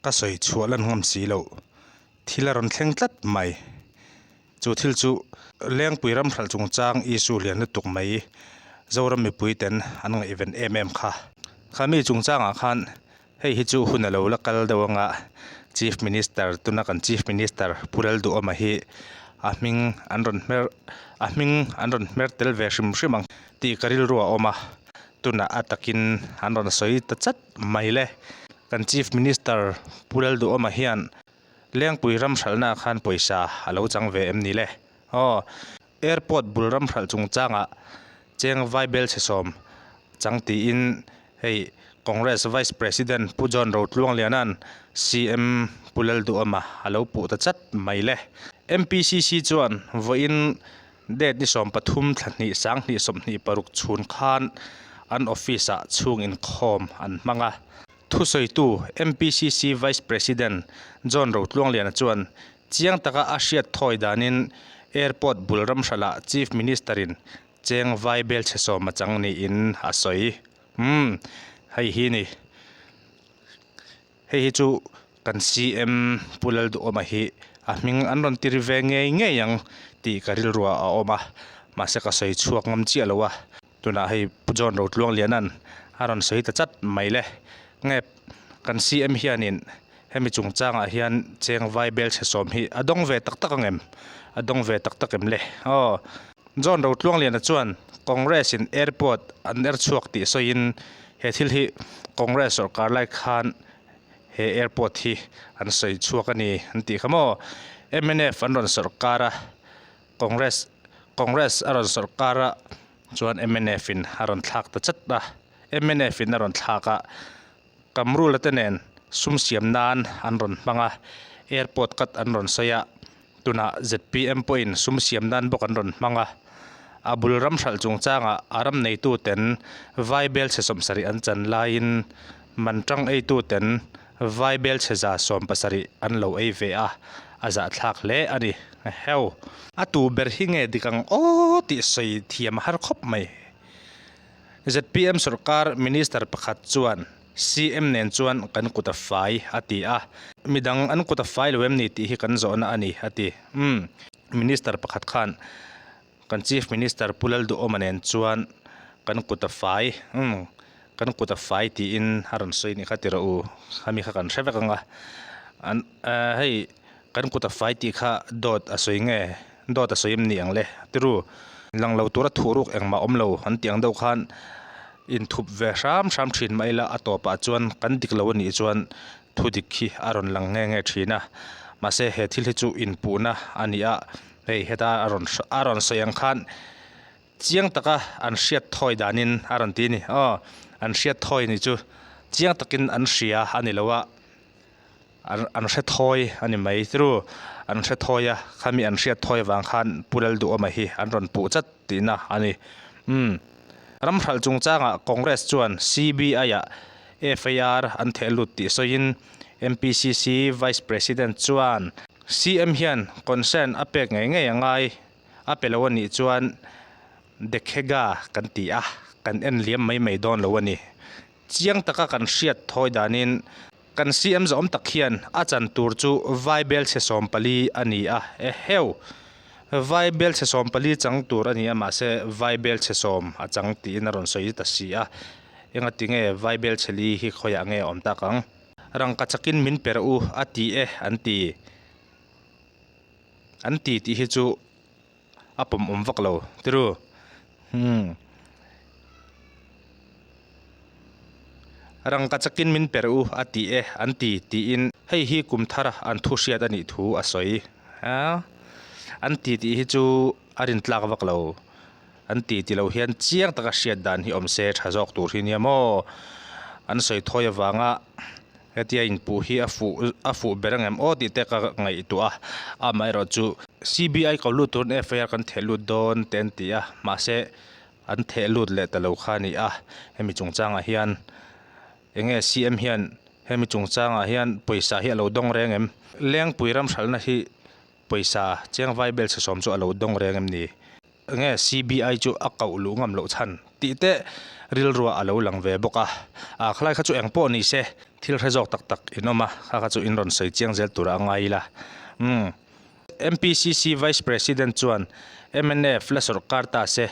Ka sawi chhuah lan ngam si loh thil a rawn thleng tlat mai. Chu thil chu Lengpui ram hralh chungchang issue lian lutuk mai Zoram mipui ten an ngaihven em em kha. Khami chungchangah khan Hei hi chu hun a lo la kal deuh anga Chief Minister tuna kan Chief Minister Pu Lalduhawma hi a hming an rawn hmer a hming an rawn hmer tel ve hrim hrim ang tih ka rilru a awm a, tunah a takin an rawn sawi ta chat mai le. Kan Chief Minister Pu Lalduhawma hian Lengpui ram hralhna ah khan pawisa a lo chang ve em ni le? Aw, Airport bul ram hralh chungchangah cheng vaibel chhe sawm chang tiin hei Congress Vice President Pu John Rotluangliana'n CM Pu Lalduhawma a lo puh ta chat mai le. MPCC chuan vawiin date ni 13 thla hnih 20 26 chhun khan an office-ah chhung inkhawm an hmang a. Thusawitu MPCC Vice President John Rotluangliana chuan chiang taka a hriat thawi danin Airport bul ram hralah Chief Minister-in cheng vai bel chhe sawm a chang niin a sawi. Umm, hei hi ni. Hei hi chu kan CM Pu Lalduhawma hi a hming an rawn tiri ve ngei ngei ang tih ka rilruah a awm a, mahse ka sawi chhuak ngam chiah lo a. Tunah hei Pu John Rotluangliana'n a rawn sawi ta chat mai le. Nge kan CM hianin hemi chungchangah hian cheng vai bel chhe sawm hi a dawng ve tak tak ang em? A dawng ve tak tak em le? Aw. John Rotluangliana chuan Congress in airport an er chhuak tih sawiin he thil hi Congress sawrkar lai khan he airport hi an sawi chhuak a ni an tih kha maw? Mnf an rawn sawrkar a. Congress Congress a rawn sawrkar a chuan mnf in a rawn thlak ta chat a, mnf in a rawn thlak a, Kamrula te nen sum siam nan an rawn hmang a, airport cut an rawn sawi a, tunah zpm pawhin sum siam nan bawk an rawn hmang a, a bul ram hralh chungchangah a ram neitu ten vai bel chhe 70 an chan laiin man tang eitu ten Vai belchhe 70 an lo ei ve a, a zahthlak hle a ni. Heo. A tu ber hi nge dik ang aw tih sawi thiam a har khawp mai. Zpm sawrkar minister pakhat chuan CM nen chuan kan kut a fai a ti a, midang an kut a fai lo em ni tih hi kan zawhna a ni a ti. Umm. Minister pakhat khan Kan Chief Minister Pu Lalduhawma nen chuan kan kut a fai, umm, kan kut a fai tiin a rawn sawi nih kha ti rawh u, khami kha kan hre vek ang a, an hei kan kut a fai tih kha dawt a sawi nge, dawt a sawi em ni ang le ti ru, lang lo tura thuh ruk engmah awm lo an tih ang deuh khan inthup ve hram hram thin mah ila a tawpah chuan kan dik lo a nih chuan thu dik hi a rawn lang nge nge thin a, mahse he thil hi chu inpuhna a ni a. Hei heta a rawn a rawn sawi ang khan chiang taka an hriat thawi danin a rawn ti a ni. Aw an hriat thawi ni chu chiang takin an hria a ni lo a, an an hre thawi a ni mai chu an hre thawi a khami an hriat thawi avang khan Pu Lalduhawma hi an rawn puh chat tihna a ni. Umm ram hralh chungchangah Congress chuan CBI ah FIR an theh lut tih sawiin MPCC Vice President chuan CM hian concern a pek ngei ngei a ngai, a pe lo a nih chuan Dekhega kan ti a, kan en liam mai mai dawn lo a ni. Chiang taka kan hriat thawi danin kan CM zawm tak hian a chan tur chu vai belchhe 14 a ni a, eheu! Vai belchhe 14 chang tur a ni a, mahse vai belchhe 10 a chang tiin a rawn sawi ta si a, engati nge vai belchhe li hi khawiah nge a awm tak ang? Rangka chakin min per u a ti e an ti. An ti tih hi chu a pawm awm vak lo tiru. Hmm. Rangka chakin min per u a ti e an ti tiin hei hi kum thar an thu hriat a nih thu a sawi. Ha? An ti tih hi chu a rintlak vak lo. An ti ti lo hian chiang taka hriat dan hi awm se tha zawk tur hi nia maw? An sawi thawi avanga hetia inpuh hi a fuh a fuh ber ang em aw tih te ka ngaihtuah a, amaherawhchu CBI ko lut turin FIR kan theh lut dawn te an ti a, mahse an theh lut leh ta lo kha a ni a, hemi chungchangah hian eng nge CM hian hemi chungchangah hian pawisa hi a lo dawng reng em? Lengpui ram hralhna hi pawisa cheng vai bel chhe 10 chu a lo dawng reng em ni? Enge CBI chu a koh luh ngam loh chhan? tih te rilruah a lo lang ve bawk a. Ah khalai kha chu eng pawh ni se thil hre zawk tak tak in awm a, kha kha chu in rawn sawi chiang zel turah a ngai ila. Umm. MPCC Vice President chuan mnf la sawrkar ta se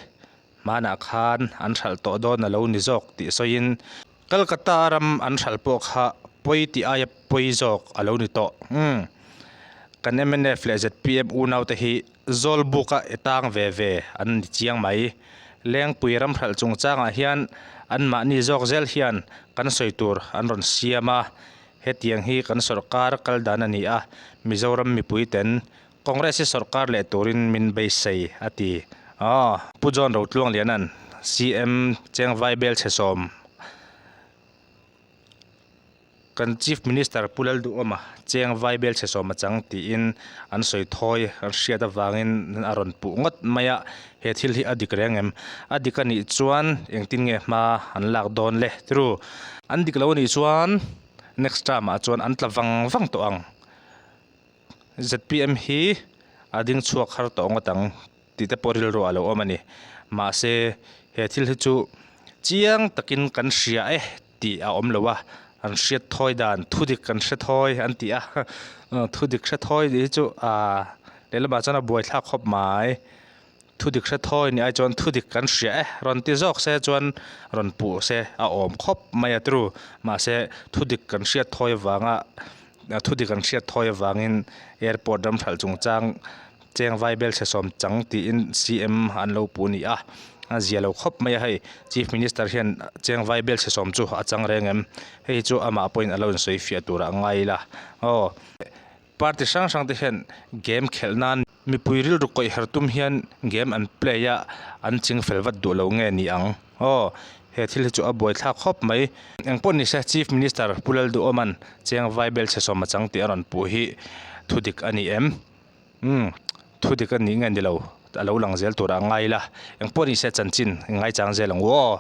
hmanah khan an hralh tawh dawn a lo ni zawk tih sawiin Calcutta ram an hralh pawh kha pawi tih aia pawi zawk a lo ni tawh. Umm. Kan mnf leh zpm unaute hi Zawlbuka e tang ve ve an ni chiang mai. Lengpui ram hralh chungchangah hian anmahni zawk zel hian kan sawi tur an rawn siam a. Hetiang hi kan sawrkar kal dan a ni a, Mizoram mipui ten Congress hi sawrkar leh turin min beisei a ti. Aw. Pu John Rotluangliana'n CM Chengvai Belchhe sawm Kan Chief Minister Pu Lalduhawma Chengvai Belchhe sawm a chang tiin an sawi thawi an hriat avangin a rawn puh ngawt mai a, he thil hi a dik reng em? A dik a nih chuan engtin nge hma an lak dawn le? True. An dik lo a nih chuan next term ah chuan an tla vang vang tawh ang. Zpm hi a ding chhuak har tawh ngawt ang tih te pawh rilru a lo awm a ni. Mahse he thil hi chu chiang takin kan hria e tih a awm lo a, an hriat thawi dan thudik kan hre thawi an ti a, thudik hre thawi tih hi chu aaa lehlamah chuan a buaithlak khawp mai. Thudik hre thawi nih ai chuan thudik kan hria e rawn ti zawk se chuan rawn puh se a awm khawp mai a tru. Mahse thudik kan hriat thawi avanga thudik an hriat thawi avangin airport ram hralh chungchang cheng vaibel chhe sawm chang tiin CM an lo puh ni a, a zia lo khawp mai a hei. Chief Minister hian cheng vaibel chhe sawm chu a chang reng em? Hei hi chu amah pawhin a lo insawi fiah turah a ngai ila aw. Party hrang hrang te hian game khelh nan mipui rilru kawih her tum hian game an play a, an ching fel vat duh lo nge ni ang? Aw, he thil hi chu a buaithlak khawp mai. Engpawh ni se Chief Minister Pu Lalduhawma'n Cheng Vaibel chhe sawm a chang tih a rawn puh hi thudik a ni em? Umm, thudik a nih nge ni lo, a lo lang zel turah a ngai ila. Engpawh ni se chanchin i ngaichang zel ang u aw.